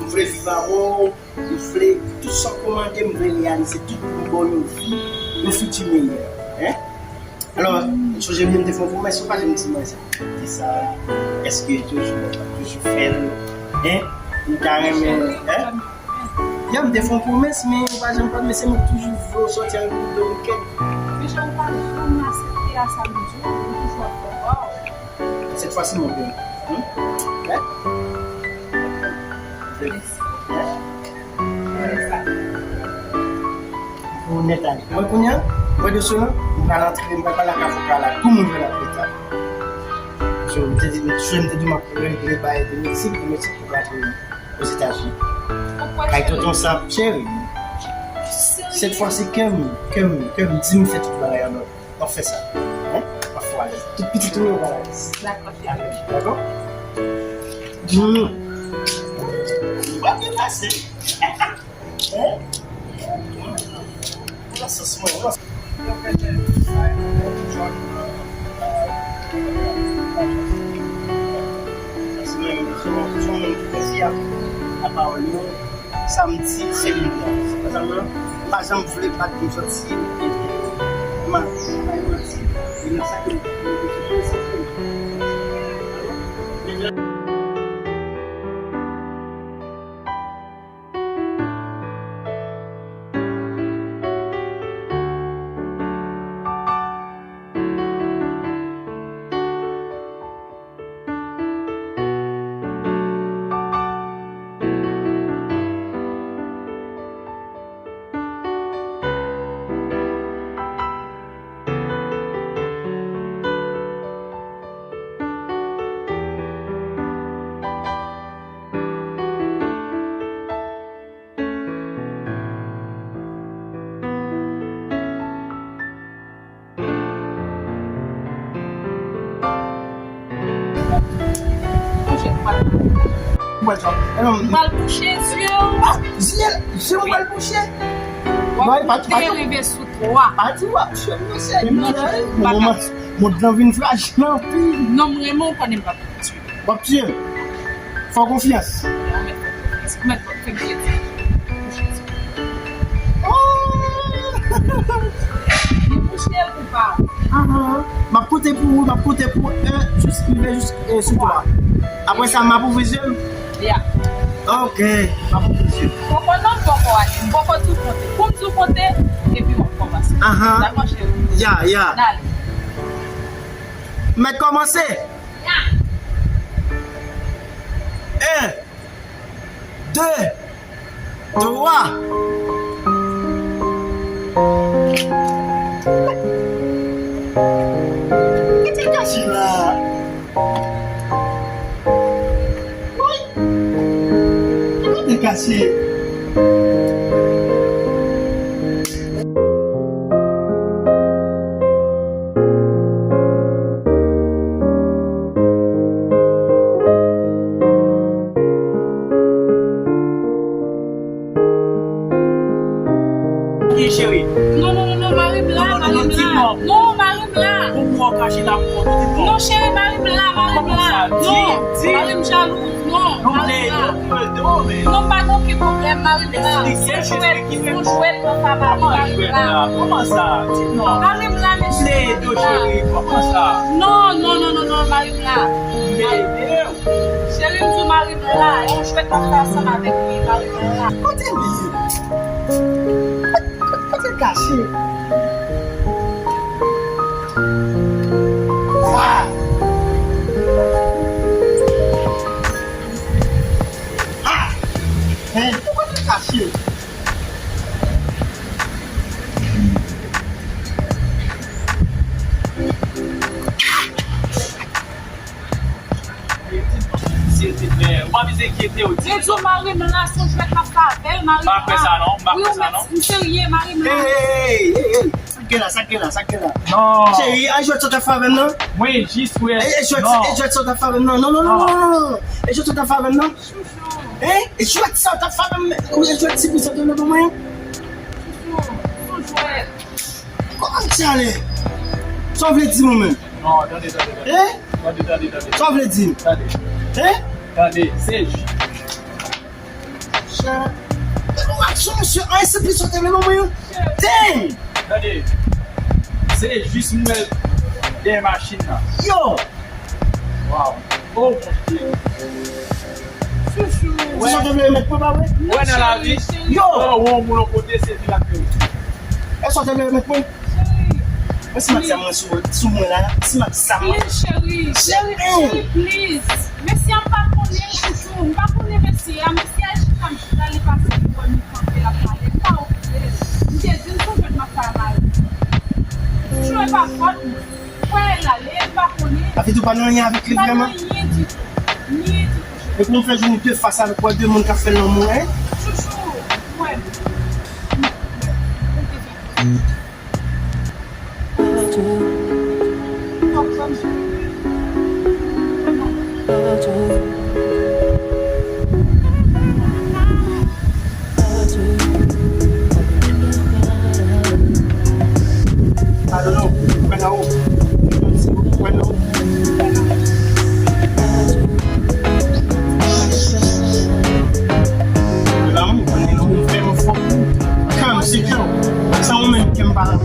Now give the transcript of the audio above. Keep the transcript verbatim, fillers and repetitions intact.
M vle viv avè w, m vle tout sa w kòmande, m vle reyalize tout pou m ba w yon vi, yon fiti meyè. Hein? Alò, sonje byen m te fè yon pwomès, ou pa janm di mwen sa. Di sa, èske toujou, toujou fè l? Hein? Ou ta renmen, hein? Ya, m te fè yon pwomès, men ou pa janm pale, men se mwen ki toujou vle w sòti avèk yon dominiken. Men jan ou pa janm aksepte a sa m di w, ou toujou ap fè w. Cette fois-ci, mon cœur. Hmm? Hein? Hein? Pou nèt ale. Mwen kounye a, mwen de sou la, m pral antre, m pral pale ak avoka la, pou moun jwenn avoka. So, m te di, m te di, m ap regle bagay de Meksik, de Meksik pou pral antre Ozetazini. Kay tonton sa, cheri. Cette fois-ci, kè m, kè m, kè m di m fè tout bagay an òd. N ap fè sa. Hein? N ap fè alèz. Tout pitit ou yo va alèz. Dakò, cheri. Dakò? Hmm. Ou pa byen pase. Hein? Ou nan sans mwen, ou nan Sa se menm, se yon, se yon moun ki konfye a, a pawòl yo. Sa m di, se li menm. Se pa sa m, pa janm vle bat pou m sòti, m a, m a manti. E nan sa ke m, m, m, m, m, Mwen pral touche zye w. Ah, zye, zye w pral touche. W ap monte rive sou twa. Pa di w ap touche m, mesye. Non, mond lan vin frajil anpil. Non, m renmen w konnen m p ap W ap tiye m. Fè w konfyans. Ou mèt fè m kredi. Oh! M ap konte pou ou, m ap konte pou en jis rive jis, eh, sou twa. Apre sa, m ap ouvri zye m. Ya. Ok, m ap ouvri zye m. Poko non, poko ale. Poko di w konte. Pou m di w konte, epi w ap kòmanse. Dakò, cheri? Ya, ya. N ale. M mèt kòmanse. En, de, twa. Kote kache la? Woy! Kote kache? Ki cheri? Non, non, non, non, mari m la, mari m la. Non, mari m la. Pou mwen kache la pou mwen. Non, cheri, mari m la, mari m la. Non, mari m jalou. Non, mari m la. Non, m pa gen okenn pwoblèm, mari m la. Son jwèt, son jwèt nan sa, mari m la. Kòman sa? Di non. Mari m la, mesye, mari m la. Kòman sa? Non, non, non, non, non, mari m la. Cheri, m di w mari m la, yon jwèt m ap fè ansanm avèk li, mari m la. Kote li ye? Kote l kache? Ah! Ah! Hein? Kote l kache? Silteplè, ou pa bezwen enkyete w. Di w mari m la, se yon jwèt m ap fè avè l, mari m la. M pa kwè sa non, m pa kwè sa non. Wi, ou mèt, m serye, mari m la. Hey, hey, hey, hey, hey. Sa k gen la, sa k gen la, sa k gen la? Non. Cheri, a jwèt sa w t ap fè avè m nan? Mwen jis wè. E, e jwèt sa, e jwèt sa w t ap fè avè m nan? Non, non, non, non, non, non. E jwèt sa w t ap fè avè m nan? Hein? E jwèt sa w t ap fè avè m? Ou e jwèt ti plis sa w te vle ban mwen an? Chouchou, son jwèt. Kòman m t ale? Sa w vle di mwen menm? Non, tande, tande, tande. Hein? Tande, tande, tande. Sa w vle di m? Tande. Hein? Tande, Sej. Ou ap sou misye, an, se plis ou te vle nan mwen yo. Dang! Tande, se jis m wè l dèyè machin nan. Yo! Waw. Oh, mon Dieu. Chouchou. Se sa w te vle remèt mwen, pa vre? Wè nan lavi, yo! Lè w wè yon moun yon kote, se li l ap fè w. E sa w te vle remèt mwen? Cheri. Mwen si m ak zam mwen sou, sou mwen la, si m ak zam mwen. Please, cheri. Cheri, cheri, please. Mesye a, m pa konnen, chouchou. M pa konnen mesye a. Mesye a chita m chita, li pase, li wè m kanpe, l ap pale. M pa okipe l. M te di l, se jwèt m ap fè a mari. Chouchou, e pa fòt mwen. Kwè l ale, m pa konnen. Afè tou pa nan anyen avèk li vrèman. Pa nan anyen ditou. Anyen ditou, cheri. E pou m fè jou nou de fas avèk wè de moun k ap fè lanmou, en? Chouchou, kwè m. Kwè m. Ou te fè. I don't know. Mwen nan ou. Mwen nan ou. Lanmou, mwen nan ou, fè m fò. Kè m se kè w. San ou menm, kè m pa la.